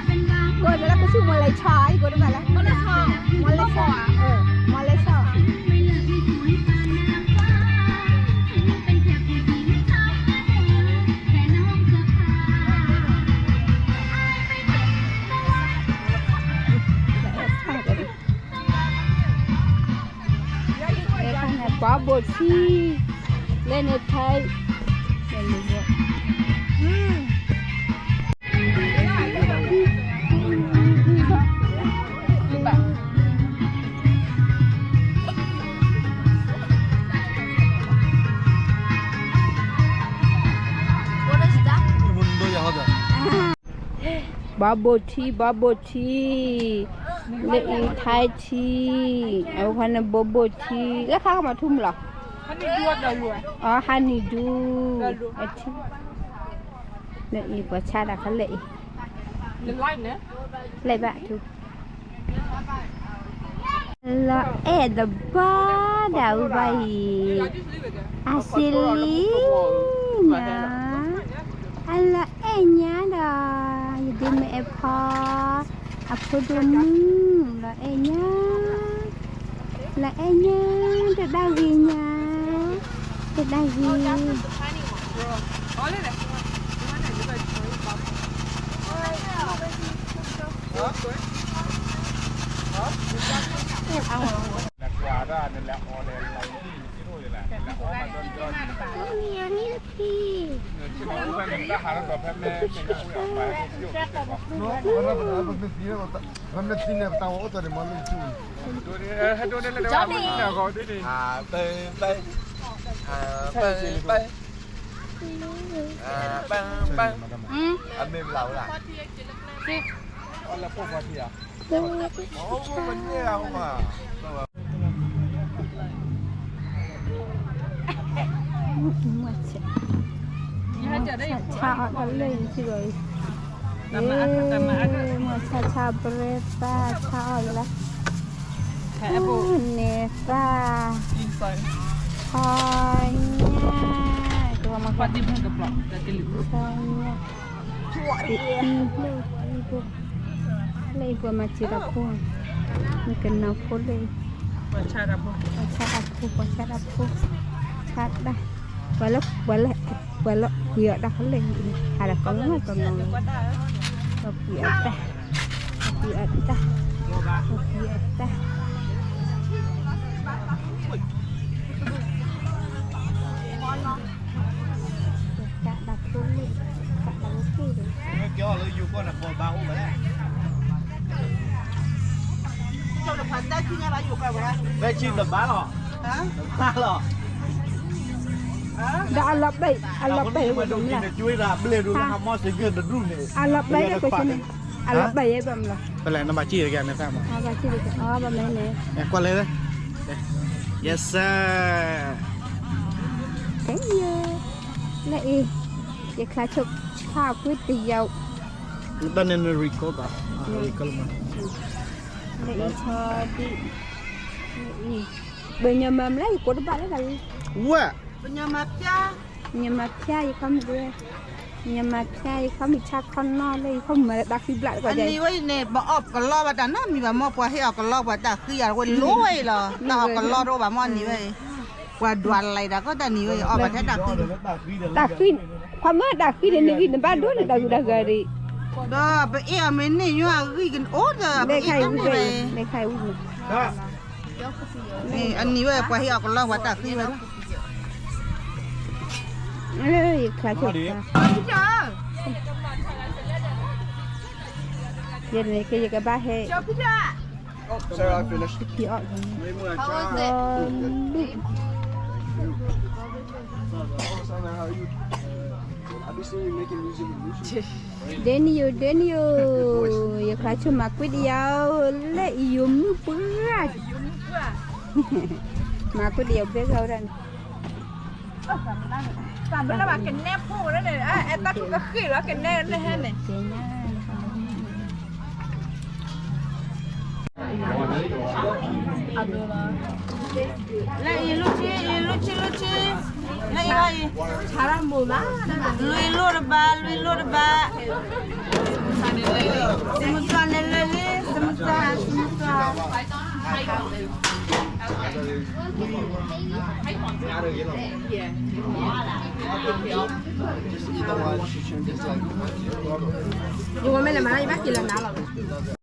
မလဲၤဆီ, ကိးလၢကဆူၣ်မလဲၤဆီ, အံၤကိးတဘၣ်လၢ မလဲဆီ, မလဲဆီ, ပှၤဘိၣ်ထံ လၢန့ၣ်ဖဲ ဘိၣ်ဘိၣ်ထံ ဘိၣ်ဘိၣ်ထံ, လၢအံၤထါထံ, အဝဲန့ၣ်ဘိၣ်ဘိၣ်ထံ, လၢခါကမၤထူမလီၤ, အဟးနံၤဒူ, အထံ, လၢအံၤပှၤဆါဒၣ်ခါလဲၣ်အံၤ, လဲၣ်ဘၣ်ထူ လီၤအဲၣ်တဘီဒၣ်ဝဲဘၣ်အံၤ, အစ့လံညါ, အလီၤအဲၣ်ညါဒီး ယဒ့မ့ၢ်အဲၣ်ဖီ, အဖိဒိၣ်မုၣ်, လီၤအဲၣ်ညါ, လီၤအဲၣ်ညါ, တဒၣ်ဂ့ၤညါ, တဒၣ်ဂ့ၤ ဆါအီၣ်တၢ်လၢယစံးဘၣ်အံၤ, မ့ၢ်ဆါဆါ breakfast ဆါအီၣ်လၢ န့ၣ်သၣ်, ဟီညါ, ကမၤက, ဟီညါ, လၢအံၤပှၤမၤစၢၤတၢ်ဖိ, မ့ၢ်ကနီၤဖိလၢအံၤ, ပှၤဆါတၢ်ဖိ, ပှၤဆါတၢ်ဖိ, ဆါတၢ်, ပှၤလၢ, ပှၤလၢ, ပှၤလၢကွံာ်အီၣ်တၢ်ဖဲလဲၣ်, ဟးဒီးကမီၤကမီၤ, ပှၤကွံာ်အီၣ်တၢ်, ပှၤကွံာ်အီၣ်တၢ်, ပှၤကွံာ်အီၣ်တၢ် ဒီးအလီၤဘဲၣ်, အလီၤဘဲၣ်ဝဲဒၣ်မလီၤ, အလီၤဘဲၣ်ယဲၢ်ကီးဆၢန့ၣ်, အလီၤဘဲၣ်ယဲၢ်ဘၣ်မလီၤ, ဘၣ်မ့ၢ်န့ၣ်, ကွၢ်လၢ, yes sir, လၢအံၤ, ယချါဆိဆါကွံာ်တယၤ, တၢ်န့ၣ်န record ဘၣ်, record လၢမး, လၢအံၤ, ပညီမၤမလဲၣ် ယကိးတဘၣ်လၢတၢ်လံ, ဝဲ, ပညီမၤဖျါ, ပညီမၤဖျါယခီမုၣ်ဒၣ်, ပညီမၤဖျါယခီမုၣ်ဆါခီနီၢ်လၢယခီမုၣ်မၤလၢတၢ်ဃံဘျၣ်တကီၢ်ယဲၢ်, အနံၤဝဲအံၤန့ၣ် ပအီၣ်ကလီဘၣ်တၢ်နီတမံၤဘၣ်မ့ၢ် ပှၤဟ့ၣ်အီၣ်ကလီပှၤတၢ်ဃံယၤဝဲလိၤဝဲလီၤ, တၢ်အီၣ်ကလီတအိၣ်ဘၣ်မ့ၢ်အနံၤဝဲအံၤ, ပှၤဒွးလံာ်တၢ်ကီတၢ်နံၤဝဲအံၤ အီၣ်ဘၣ်ထဲတၢ်ဃံ, တၢ်ဃံ, ပှၤမၢတၢ်ဃံန့ၣ် နဂံၢ်နဘါဒိၣ်န့ၣ် တၢ်ဂုၤတၢ်ဂၤဒံး, ဒီးပအ့ၣ်အီၤမ့ၢ်န့ၢ်ညါအဂံၢ်ကအိၣ်ဒီး ပအ့ၣ်တၢ်န့ၣ်ဝဲ, အနံၤဝဲပှၤဟ့ၣ်အီၣ်ကလီပှၤတၢ်ဃံဝဲလီၤ, ယချါဆိ, ယန့ၣ်က့ယကဘၣ်ဟဲ, Sorry, I finished. How was it? Daniel, Daniel, ယခွါဆိမၤကွံာ်တယၤလၢအံၤယိၤမုၣ်ပှၢ်, မၤကွံာ်တယၤဘဲကဝဲဒၣ်န့ၣ်, သးဘၣ်ကနဲဖိန့ၣ်, အဲၣ်တၢ်ဖိကဃ့ၢ်လီၤကနဲန့ၣ်ဟဲန့ၣ် လၢအံၤလူထံ, အံၤလူထံ, လူထံ, လၢအံၤအံၤ, လွံၢ်လိၣ်တဘး, လွံၢ်လိၣ်တဘး, စမုၢ်သွၣ်န့ၣ်လၢာ်လံ, စမုၢ်သွၣ်, စမုၢ်သွၣ်.